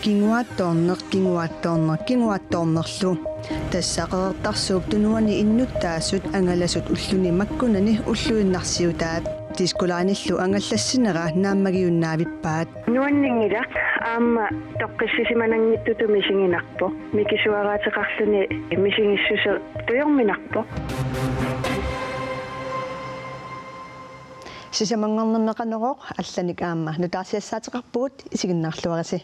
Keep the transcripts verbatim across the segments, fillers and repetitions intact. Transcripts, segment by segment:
Kinguaattoorneq, kinguaattoorneq, kinguaattoornerlu. Tassa Qeqertarsuup Tunuani innuttaasut angalasut ulluni makkunani ulluinnarsiutaat. Diskolaanillu angallassinera naammagiunnaavippaat. Nuanninngilaq, aamma toqqissisimananngitsutut misiginarpoq. Mikisuaraateqarluni misigissuseq tujorminarpoq. Sisamanngornermi Qanorooq allanik aamma nutaarsiassaateqarpugut, isiginnaarluarisi.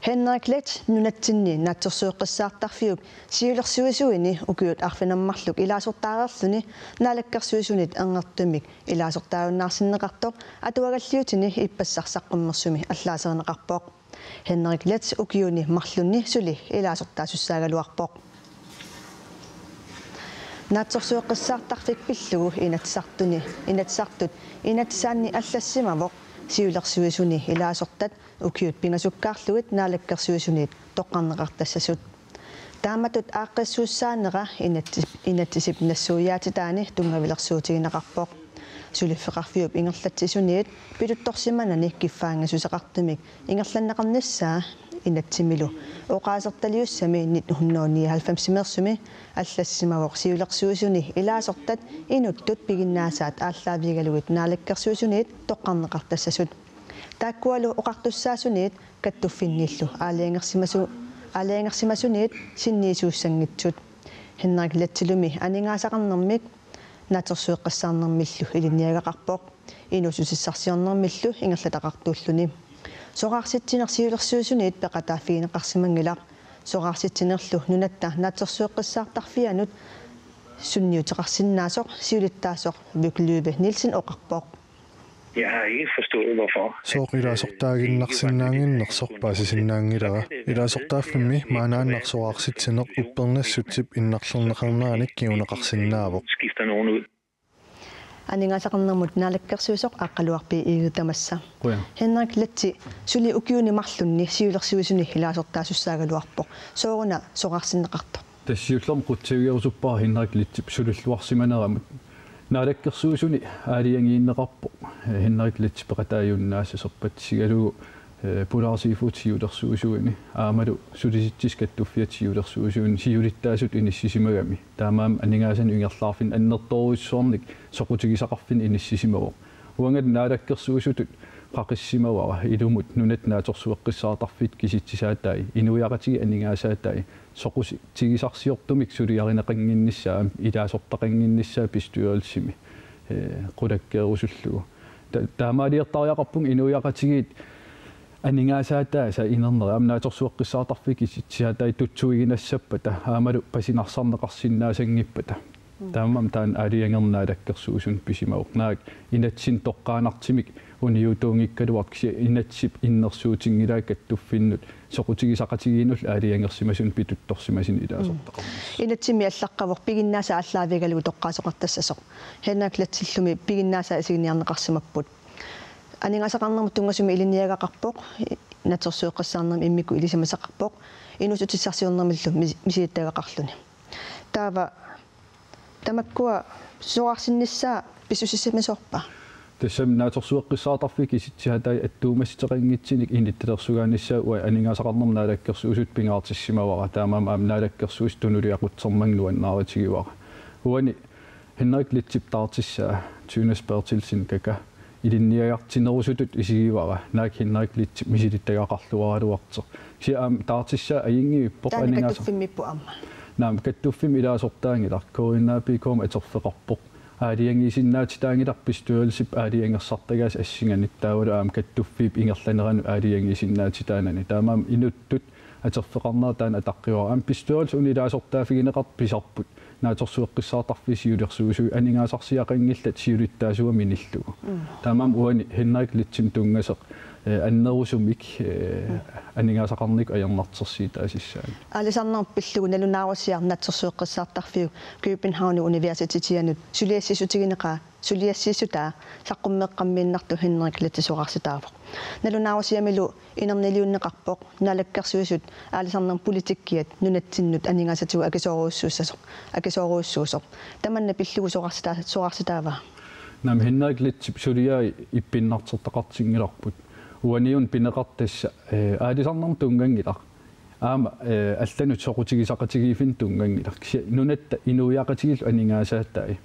Henrik Leth nunatsinni naatsorsueqqissaartarfiup siulersuisuini ukiut arfineq-marluk ilaasortaareerluni Naalakkersuisunit annertuumik ilaasortaajunnaarsinneqartoq atuagalliutini ippassaq saqqummersumi allaaserineqarpoq. Henrik Leth ukiuni marlunni suli ilaasortaasussaagaluarpoq. Naatsorsueqqissaartarfik pillugu Inatsisartuni, Inatsisartut Inatsisaanni allassimavoq siulersuisuni ilaasortat ukiut pingasukkaarlugit Naalakkersuisuniit toqqarneqartassasut. Taamatut aaqqissuussaanera inatsi-, inatsisip nassuiaatitaani tunngavilersuutigineqarpoq. Suliffeqarfiup ingerlatsisuniit pituttorsimanani kiffaanngissuseqartumik ingerlanneqarnissaa inatsimilu oqaasertaliussami nitten hundrede og nioghalvfemsimeersumi allassimavoq siulersuisuni ilaasortat inuttut piginnaasaat aallaavigalugit Naalakkersuisuniit toqqarneqartassasut. Taakkualu oqartussaasuniit kattuffinniillu aalajangersimasu-, aalajangersimasuniit sinniisuussanngitsut. Henrik Lethilumi aningaasaqarnermik naatsorsueqqissaarnermillu ilinniagaqarpoq, inuussutissarsiornermillu ingerlataqartuulluni. Soraarsitsineq siulersuisuniit peqataaffigineqarsimanngilaq. Soraarsitsinerlu nunatta naatsorsueqqissaartarfianut sunniuteqarsinnaasoq siulittaasoq Vuk Lybe Nielsen oqarpoq. Jeg har ikke forstået, hvorfor. Sooq ilaasortaaginnarsinnaannginnersoq paasisinnaanngilara. Ilaasortaaffimmi maanaannaq soraarsitsineq uppernassutsip innarlerneqarneranik kinguneqarsinnaavoq. Skifter nogen ud. Aningaasaqarnermut Naalakkersuisoq Aqqaluaq B. Egede tamassa. Qujan. Henrik Lethi suli ukiuni marlunni siulersuisuni ilaasortaasussaagaluarpoq. Sooruna soraarsinneqartoq? Tassa siullermik qutsavigerusuppara Henrik Lethip sulilluarsimaneramut. Naalakkersuisuni aalajangiinneqarpoq Henrik Lethip peqataajunnaassasoq, patsigalugu, eh, Polar Seafood siulersuisuini aammalu Sulisitsisut Kattuffiat siulersuisuini siulittaasutut inissisimagami. Taamaammat aningaasanut ingerlaarfinni annertoorujussuarnik soqutigisaqarfinni inissisimavoq. Uangalu naalakkersuisutut qaqissimavara ilumut nunatta naatsorsueqqissaartarfiit kisitsisaatai, inuiaqatigiit aningaasaatai, soqutigisarsiortumik suliarineqannginnissaa, ilaasortaqannginnissaa bestyrelsimi, eh, qulakkeerusullugu. Ta-, taamaaliortariaqarpunga inuiaqatigiit aningaasaataasa inerneri aamma naatsorsueqqissaartarfiit kisitsisaatai tutsuiginassappata aammalu pasinarsarneqarsinnaasanngippata. Taamaammat taanna aalajangerneq naalakkersuisunut pisimavoq. Naak inatsinnut toqqaannartumik uniutuunngikkaluartoq, kisianni inatsisip innersuutinngilaa kattuffinnut soqutigisaqatigiinnullu aalajangersimasunut pituttorsimasunut ilaasortaqarnissaq. Inatsimmi allaqqavoq piginnaasaat aallaavigalugit toqqaasoqartassasoq. Henrik Lethillumi piginnaasaat isiginiarneqarsimapput. Aningaasaqarnermut tunngasumik ilinniagaqarpoq, naatsorsueqqissaarnermi immikkut ilisimasaqarpoq, inuussutissarsiornermillu mis-, misilittagaqarluni. Taava tamakkua soraarsinnissaa pissusissamisoorpa? Tassami naatsorsueqqissaartarfiit kisitsisaatai attuumassuteqanngitsunik inittalersugaanissaa uanga aningaasaqarnermut naalakkersuisutut pingaartissimavara, taamaammat aamma Naalakkersuisut tunuliaqutsermannga nuannaarutigivara. Uani Henrik Lethip taartissaa Tønnes Berthelsen kaka ilinniagartinnerusutut isigivara, naak Henrik Lethip misilittagaqarluaraluartoq. Kisianni aamma taartissaa ajunngivippoq. Taanna aningaasa-, kattuffimmippoq aamma? Naamik, kattuffimmik ilaasortaanngilaq, K N A P K-mut atorfeqarpoq. Aalajangiisinnaatitaanngilaq bestyrelsip aalajangersartagaasa assinganik taavalu aamma kattuffiup ingerlaneranut aalajangiisinnaatitaanani. Taamaammat inuttut atorfeqarnera taanna ataqqivara. Aamma bestyrelse una ilaasortaaffigineqartoq pisarput naatsorsueqqissaartarfiit siulersuisui aningaasarsiaqanngillat siulittaasuat minillugu. Mm. Taamaammat uani Henrik Lethimut tunngasoq, eh, annerusumik, eh, aningaasaqarnikkut ajornartorsiutaasissaanut. Aalisarnermut pillugu nalunaarusiaq naatsorsueqqissaartarfiup København Universitetianut suliassiissutigineqaa, suliassiissutaa saqqummeqqammiinnartoq Henrik Leth soraarsitaavoq. Nalunaarusiamilu inerniliunneqarpoq Naalakkersuisut aalisarnermut politikkiat nunatsinnut aningaasatigut akisoorujussuussasoq, akisoorujussuusoq. Tamanna pillugu soraarsita-, soraarsitaava? Naamik, Henrik Letzip suliai ippinnartortaqartinngilarput. Uaniuna pineqartoq tassa, eh, aalisarnermut tunnganngilaq. Aamma, eh, allanut soqutigisaqatigiiffinnik tunnganngilaq. Kisianni nunatta inuiaqatigiillu aningaasaataat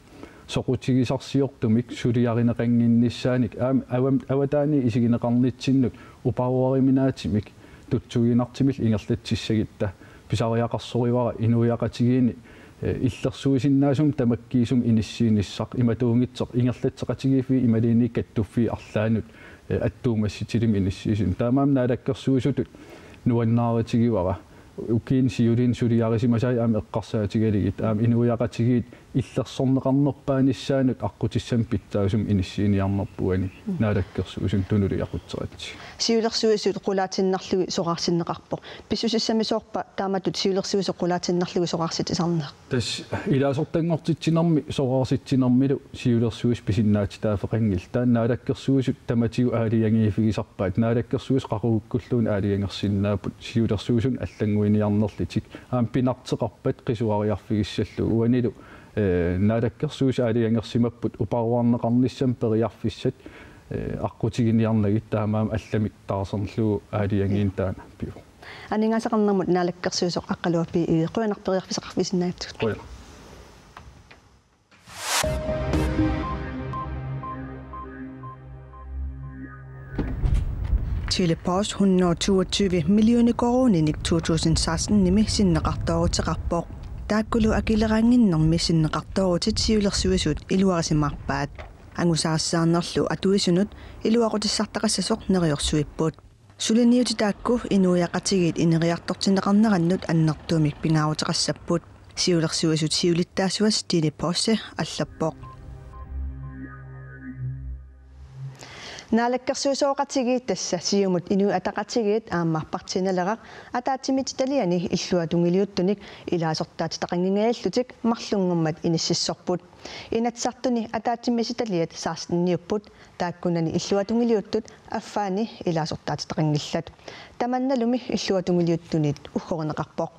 soqutigisarsiortumik suliarineqannginnissaanik aamma avam-, avataaniit isigineqarnitsinnut uparuariminaatsumik tutsuiginartumillu ingerlatsissagutta pisariaqarsorivara inuiaqatigiinni, eh, illersuisinnaasumik tamakkiisumik inissiinissaq imatuunngitsoq ingerlatseqatigiiffiit imaluunniit kattuffii arlaannut, eh, attuumassutilik inissiisineq. Taamaammat naalakkersuisutut nuannaarutigivara. Ukiuni siuliini suliarisimasai aamma eqqarsaatigalugit aamma inuiaqatigiit illersorneqarnerpaanissaannut aqqutissamik pitsaasumik inissiiniarnerput uani naalakkersuisuni tunuliaqutseratsigit. Siulersuisut qulaatiinnarlugit soraarsinneqarpoq. Pissusissamisoorpa taamatut siulersuisut qulaatiinnarlugit soraarsitisarneq? Tassa ilaasortanngortitsinermi soraarsitsinermilu siulersuisut pisinnaatitaaffeqanngillat. Taanna naalakkersuisut tamatigut aalajangiiffigisarpaat. Naalakkersuisut qaqugukkulluunniit aalajangersinnaapput siulersuisunut allannguiniarnerlutik. Aamma pinarteqarpat qisuariarfigissallugu. Uanilu, eh, naalakkersuisut aalajangersimapput uparuarneqarnissamut periarfissat, eh, aqqutiginiarnagit, taamaammat allamik taarsernerlugu aalajangiineq taanna pivoq. Aningaasaqarnermut naalakkersuisoq Aqqaluaq B. Egede, qujanaq periarfissaqarfigisinnaagatsigut. Qujanaq. Tele-Post hundrede og toogtyve millioner koruuninik to tusind seksten-imi sinneqartooruteqarpoq. Taakkulu akileraannginnermi sinneqartoorutit siulersuisut iluarisimaarpaat. Angusarissaarnerlu atuisunut iluaqutissartaqassasoq neriorsuipput. Suliniutit taakku inuiaqatigiit ineriartortinneqarnerannut annertuumik pingaaruteqassapput. Siulersuisut siulittaasuat Stine Posse allappoq. Naalakkersuisooqatigiit, tassa Siumut, Inuit Ataqatigiit aamma Partii Naleraq, ataatsimiititaliani illuatungiliuttunik ilaasortaatitaqanngingajallutik marlunngormat inississorput. Inatsisartuni ataatsimiititaliat seksteniupput, taakkunani illuatungiliuttut affaani ilaasortaatitaqanngillat. Tamannalumi illuatungiliuttunit uggorineqarpoq.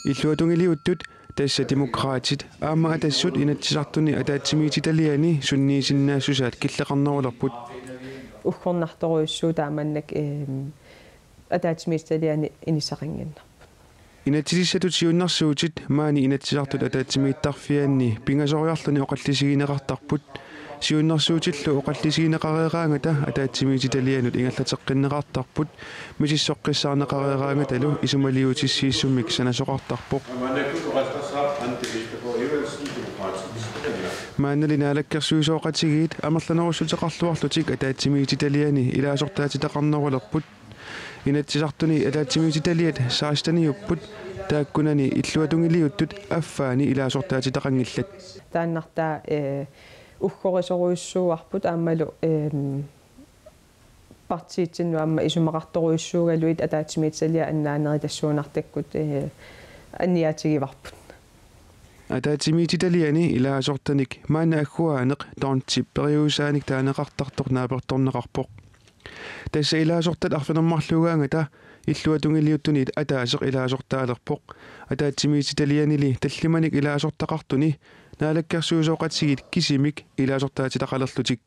Illuatungiliuttut, tassa Demokraatit aamma Atassut, Inatsisartuni ataatsimiititaliani sunniisinnaassusaat killeqarnerulerput. Uggornartorujussuuvoq taamannak, ehm, ataatsimiititaliani inissaqannginnarput. Inatsisissatut siunnersuutit maani Inatsisartut ataatsimiittarfianni pingasoriarluni oqallisigineqartarput. Siunnersuutillu oqallisigineqareeraangata ataatsimiititalianut ingerlateqqinneqartarput, misissoqqissaarneqareeraangatalu isumaliutissiissumik sanasoqartarpoq. Maannali naalakkersuisooqatigiit amerlanerussuteqarluarlutik ataatsimiititaliani ilaasortaatitaqarnerulerput. Inatsisartuni ataatsimiititaliat seksteniupput, taakkunani illuatungiliuttut affaani ilaasortaatitaqanngillat. Taannartaa, eh, uggorisorujussuuarput aammalu, ehm, partiitsinnut aamma isumaqartorujussuugaluit ataatsimiititaliat annaanerit tassuunartakkut, eh, aniatigivarput. Ataatsimiititaliani ilaasortanik maanna agguaaneq dhondtip periusaanik taaneqartartoq naapertorneqarpoq. Tassa ilaasortat arfineq-marluugaangata illuatungiliuttunit ataaseq ilaasortaalerpoq. Ataatsimiititalianili tallimanik ilaasortaqartuni naalakkersuisooqatigiit kisimik ilaasortaatitaqalerlutik.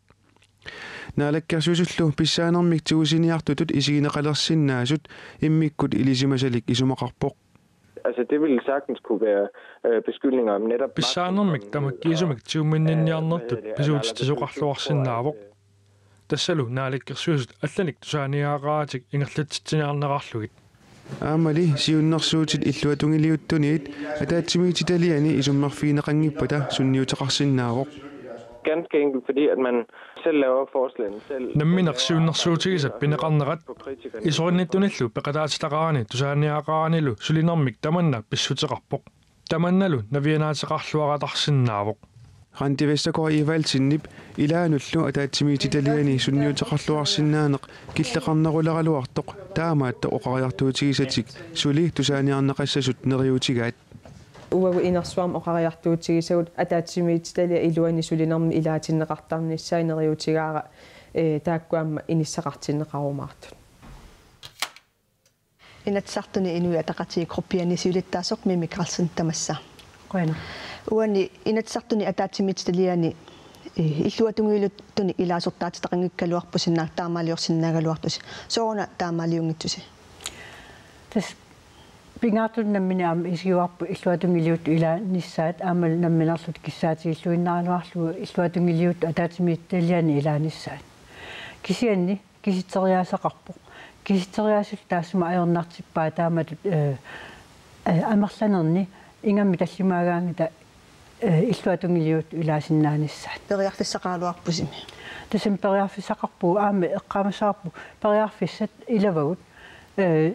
Naalakkersuisullu pissaanermik tigusiniartutut isigineqalersinnaasut immikkut ilisimasalik isumaqarpoq. Altså, det ville sagtens kunne være, øh, beskyldninger om netop... Pissaanermik tamakkiisumik tigumminninniarnertut pisuutitsisoqarluarsinnaavoq. Tassalu naalakkersuisut allanik tusaaniaqqaaratik ingerlatsitsiniarnerarlugit. Aammali siunnersuutit illuatungiliuttunit ataatsimiititaliani isummerfigineqanngippata sunniuteqarsinnaavoq. Ganske enkelt fordi, at man selv laver forslagene, selv... Nammineq siunnersuutigisat pineqarnerat isorinnittunillu peqataatitaqarani tusaaniaqqaaranilu sulinermik tamanna pissuteqarpoq. Tamannalu navianaateqarluaratarsinnaavoq. Randi Vestergaard Evaldsenip ilaanullu ataatsimiititaliani sunniuteqarluarsinnaaneq killeqarneruleraluartoq taamaattoq oqariartuutigisatik suli tusaaniarneqassasut neriuutigaat. Uagut inersuarmi oqariartuutigisagut ataatsimiititaliap iluani sulinermi ilaatinneqartarnissaa neriuutigaara, eh, taakku aamma inissaqartinneqarumaartut. Inatsisartuni Inuit Ataqatigiit gruppiani siulittaasoq Mimi Karlsen, tamassa. Qujanaq. Uani Inatsisartuni ataatsimiititaliani, eh, illuatungiliuttunik ilaasortaatitaqanngikkaluarpusi, taamaaliorsinnaagaluartusi. Sooruna taamaaliunngitsusi? Tassa pingaartumik nammineq aamma isigivarput illuatungiliuttut ilaanissaat, aammalu namminerluta kissaatigilluinnaraluarlugu illuatungiliuttut ataatsimiititaliani ilaanissaat. Kisianni kisitseriaaseqarpoq. Kisitseriaasullu taassuma ajornartippaa taamatut, eh, eh, amerlanerni ingammik tallimaagaanngilaq, eh, illuatungiliuttut ilaasinnaanissaat. Periarfissaqaraluarpusimi. Tassami periarfissaqarpugut, aamma eqqaamassavarput periarfissat ilavagut, eh,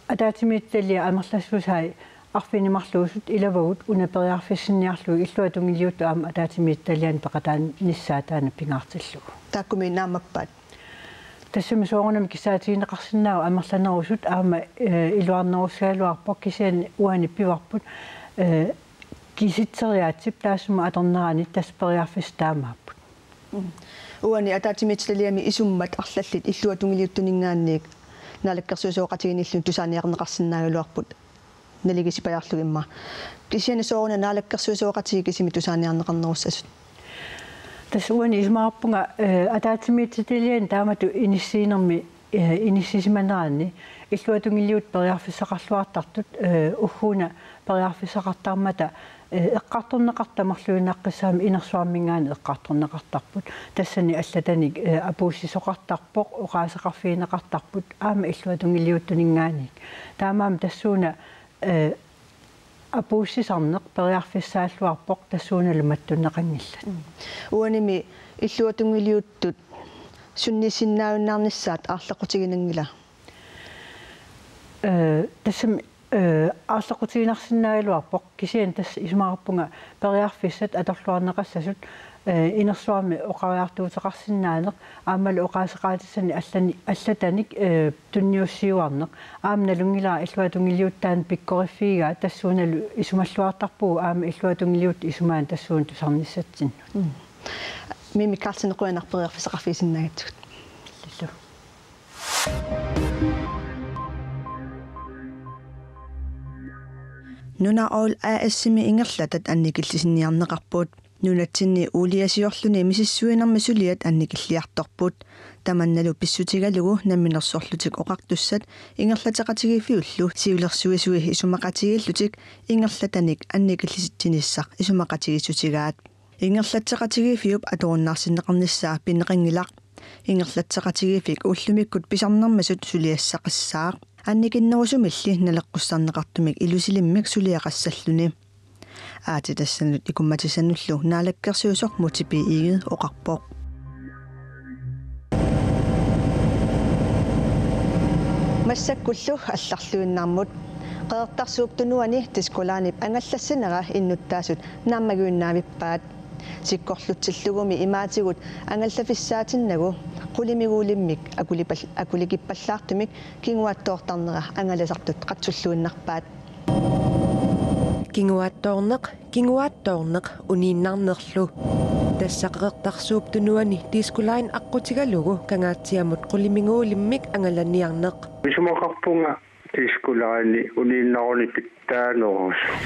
ataatsimiititaliap amerlassusai arfineq-marluusut ilavagut una periarfissinniarlugit illuatungiliuttut aamma ataatsimiititaliani peqataanissaat taanna pingaartillugu. Taakkumi naammappat? Tassami soorunami kissaatigineqarsinnaavoq amerlanerusut aamma, eh, iluarnerussagaluarpoq, kisianni uani pivarput, eh, kisitseriaatsip taassuma atornerani tassa periarfissat taamaapput. Mm. Uani ataatsimiititaliami isummat arlallit illuatungiliuttuninngaanniit naalakkersuisooqatigiinnilluunniit tusaaniarneqarsinnaagaluarput naligiissipajaarlugit immaqa. Kisianni sooruna naalakkersuisooqatigiit kisimik tusaaniarneqarnerussasut? Tassa uani isumaqarpunga, eh, ataatsimiititaliani taamatut inissiinermi, eh, inissisimaneranni illuatungiliuttut periarfissaqarluartartut, eh, ugguuna periarfissaqartarmata, eh, eqqartorneqartut tamarluinnaqqissaammat inersuarminngaanniit eqqartorneqartarput. Tassani allatanik, eh, apuussisoqartarpoq, oqaaseqarfigineqartarput aamma illuatungiliuttuninngaanniit. Taamaammat tassuuna, eh, apuussisarneq periarfissaalluarpoq tassuunalu mattunneqanngillat. Mm. Uanimi illuatungiliuttut sunniisinnaajunnaarnissaat aarleqqutiginanngila? Eh, tassami, eh, aarleqqutiginarsinnaagaluarpoq, kisianni tassa isumaqarpunga periarfissat atorluarneqassasut, eh, inersuarmi oqariartuuteqarsinnaaneq aammalu oqaaseqaatissanik allani-, allatanik, eh, tunniussiuarneq. Aamma nalunngilara illuatungiliuttut taanna pikkoriffigigaat, tassuunalu isumalluartarpugut aamma illuatungiliuttut isumaanni tassuuna tusarnissatsinnut. Mm. Mimi Karlsen, qujanaq periarfissaqarfigisinnaagatsigit. Illillu. Nuna Oil A/S-imi ingerlatat annikillisinniarneqarput. Nunatsinni uuliasiorluni misissuinermi suliat annikilliartorput. Tamannalu pissutigalugu Namminersorlutik Oqartussat ingerlatseqatigiiffiullu siulersuisui isumaqatigiillutik ingerlatanik annikillisitsinissaq isumaqatigiissutigaat. Ingerlatseqatigiiffiup atorunnaarsinneqarnissaa pineqanngilaq. Ingerlatseqatigiiffik ullumikkut pisarnermisut suliassaqassaaq. Annikinnerusumilli naleqqussarneqartumik ilusilimmik suliaqassalluni. Aatsitassanut ikummatissanullu naalakkersuisoq Múte B. Egede oqarpoq. Massakkullu allarluinnarmut. Qeqertarsuup Tunuani Disko Linep angallassinera innuttaasut naammagiunnaavippaat. Sikkorlutsillugumi imaatigut angallafissaatinnagu qulimiguulimmik akulipal-, akulikippallaartumik kinguaattoortarnera angalasartut qatsulluinnarpaat. Kinguaattoorneq, kinguaattoorneq uniinnarnerlu. Tassa Qeqertarsuup Tunuani Disko Line aqqutigalugu Kangaatsiamut qulimiguulimmik angalaniarneq. Isumaqarpunga Disko Line uniinnaruni pitsaanerusoq.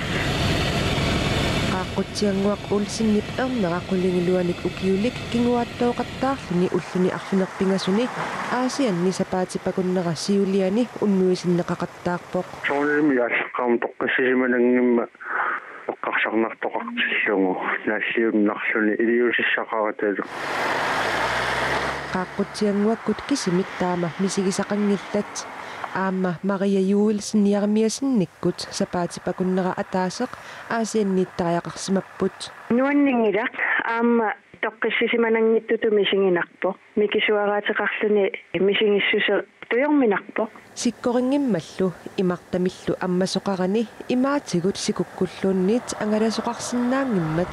Qaaqqutsiannguaq Olsenip ernera qulingiluanik ukiulik kinguaattooqattaarluni ulluni arfineq-pingasuni Aasianni sapaatip akunnera siuliani unnuisinneqaqattaarpoq. Soorunami aallaqqaammut toqqissisimananngimmat eqqarsarnartoqartillugu naalliunnarluni iliuusissaqaratalu. Qaaqqutsiannguakkut kisimik taama misigisaqanngillat. Aamma Maria Joelsen Jeremiassenikkut sapaatip akunnera ataaseq Aasianniittariaqarsimapput. Nuanninngilaq, aamma toqqissisimananngitsutut misiginarpoq. Mikisuaraateqarluni misigissuseq tujorminarpoq. Sikkoriinngimmallu imartamillu ammasoqarani imaatigut sikukkulluunniit angalasoqarsinnaanngimmat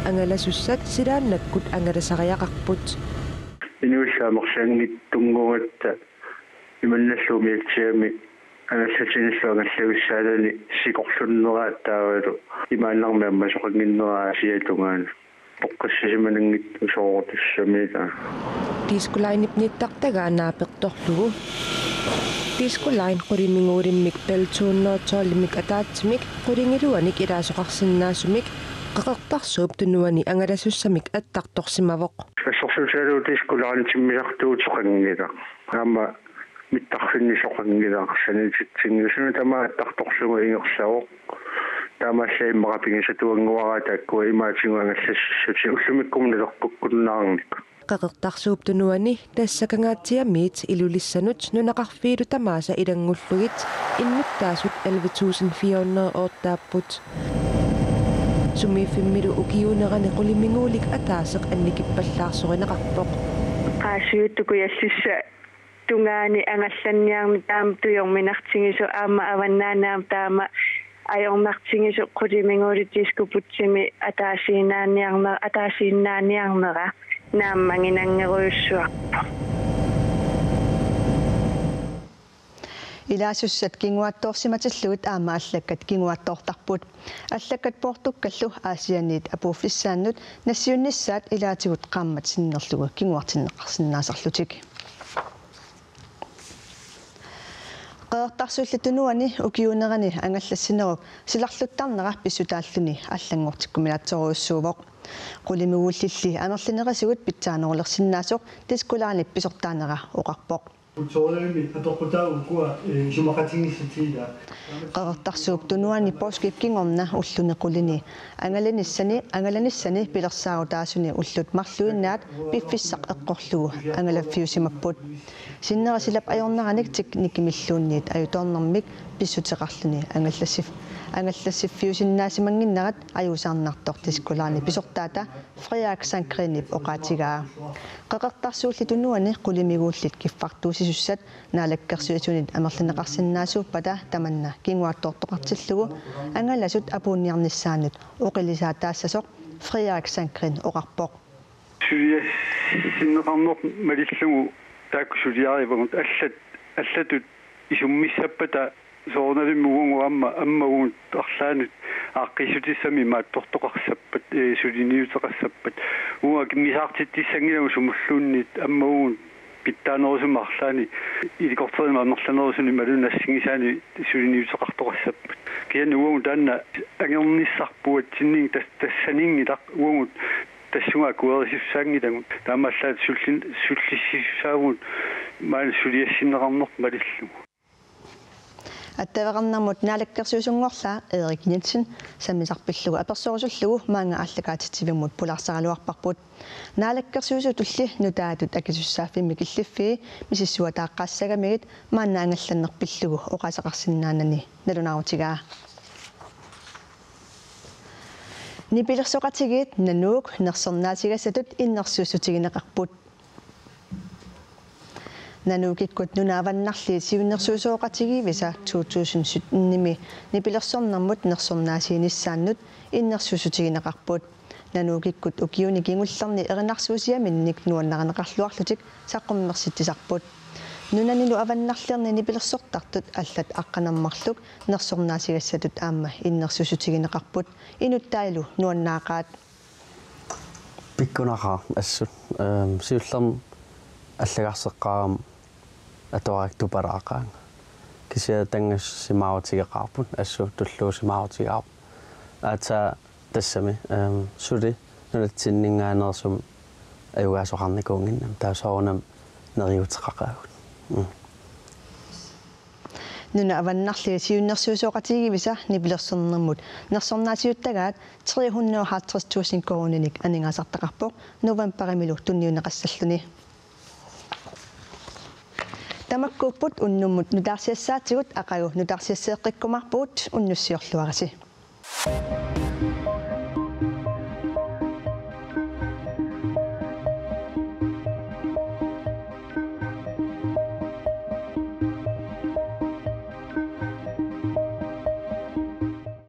angalasussat silaannakkut angalasariaqarput. Inuillu amerlanngitsunnguugatta imannallu umiatsiami angallatinillu angallavissaanani sikorlunnera taavalu imaannarmi ammasoqannginnera Aasiata tungaanut. Toqqissisimananngitsoq soorlu tassami taava. Disko Linep nittartagaa naapertorlugu. Disko Line qulimiguulimmik Bell to hundrede og tolvimik ataatsimik qulingiluanik ilaasoqarsinnaasumik Qeqertarsuup Tunuani angalasussamik attartorsimavoq. Assersuutigalugu Disko Line timmisartuuteqanngilaq. Aamma mittarfinnisoqanngilaq, sanititsinngilaq, suna tamaat attartorsuugut ingerlavoq. Taamaallaat immaqa pigisatuannguaraat taakkua imaatigut angallassissutit ullumikkumut naleqqukkunnaarnikut. Qeqertarsuup Tunuani tassa Kangaatsiamiit Ilulissanut nunaqarfiilu tamaasa ilanngullugit innuttaasut elleve tusind fire hundrede ottaapput. Sumiiffimmilu ukiuunerani qulimiguulik ataaseq annikippallaarsorinaqarpoq. Qaasujuttut Kujallissaat tungaani angallanniarneq taama tujorminartigisoq aamma avannaani aamma taama ajornartigisoq qulimiguulik Disko Putsimi ataasiinnaaniarne-, ataasiinnaaniarnera naammaginanngerujussuarpoq. Ilaasussat kinguaattoorsimatillugit aamma allakkat kinguaattoortarput. Allakkat poortukkallu Aasianniit apuuffissaannut nassiunnissaat ilaatigut qaammat sinnerlugu kinguartinneqarsinnaasarlutik. Qeqertarsuulli Tunuani ukiuunerani angallassinerup silarluttarnera pissutaalluni allanngortikkuminaatsorujussuuvoq. Qulimiguullilli amerlinerisigut pitsaanerulersinnaasoq Disko Linep pisortaanera oqarpoq. Kulturimik atoqqutaavugut ukua, eh, isumaqatigiissutigilaat. Qeqertarsuup Tunuani poorskip kingorna ulluni qulini angalanissani, angalanissani pilersaarutaasuni ullut marluinnaat piffissaq eqqorlugu angalaffiusimapput. Sinneri silap ajorneranik teknikkimilluunniit ajutoornermik pissuteqarluni angallassif-, angallassiffiusinnaasimannginnerat ajuusaarnartoq Disko Linep pisortaata Frederik Sandgreenip oqaatigaa. Qeqertarsuulli Tunuani qulimiguullit kiffartuussisussat Naalakkersuisunit amerlineqarsinnaasuuppata tamanna kinguaattoortoqartillugu angalasut apuunniarnissaannut oqilisaataassasoq Frederik Sandgreen oqarpoq. Suliassinneqarneq malillugu taakku suliarivagut allat, allatut isummissappata soorunalimi uagut aamma ammagut arlaannut aaqqiissutissamik imaattortoqassappat, eh, suliniuteqassappat. Uagut akimmisaartitsissanngilagut sumulluunniit ammagut pitsaanerusumik arlaanni ilikkartornermut amerlanerusuni imaluunniit assigisaanik suliniuteqartoqassappat. Kisianni uagut taanna angernissarput uatsinni tas-, tassaninngilaq uagut tassunga akuerisussaanngilagut. Taamaallaat sullin-, sullissisussaavugut maani suliassinneqarneq malillugu. Attaveqarnermut naalakkersuisunngorlaa Erik Jensen sammisaq pillugu apersorusullugu maanga aallakaatitsivimmut pulaarsaraluarparput. Naalakkersuisutulli nutaatut akisussaaffimmik killiffii misissuataaqqiissagamigit maanna angallanneq pillugu oqaaseqarsinnaanani nalunaarutigaa. Nipilersoqatigiit Nanuuk nersornaasigassatut innersuussutigineqarput. Nanuukikkut Nuna Avannarliit Siunnersuisoqatigiivisa to tusind sytten-imi nipilersornermut nersornaasiinissaannut innersuussutigineqarput. Nanuukikkut ukiuni kingullerni erinarsuusiaminnik nuannarineqarluarlutik saqqummersitsisarput. Nunanilu avannarliorni nipilersortartut allat aqqaneq-marluk nersornaasigassatut aamma innersuussutigineqarput. Inuttaalu nuannaaqaat. Pikkunaqaaq assut, ehm, siullermik allagarseqqaarama atuaraktupallaaqaanga. Kisianni tanngassimaarutigeqaarput, assut tulluusimaarutigaarput. Aatsaat tassami, ehm, suli nunatsinninngaanneersumik ajugaasoqarnikuunnginnami, taava soorunami neriuuteqaqaagut. Mm. Nuna Avannarliit Siunnersuisoqatigiivisa nipilersornermut nersornaasiuttagaat tre hundrede og halvtreds tusind koruuninik aningaasartaqarpoq novembarimilu tunniunneqassalluni. Tamakkuupput unnummut nutaarsiassaatigut, aqagu nutaarsiasseeqqikkumaarpugut, unnussiorluarisi.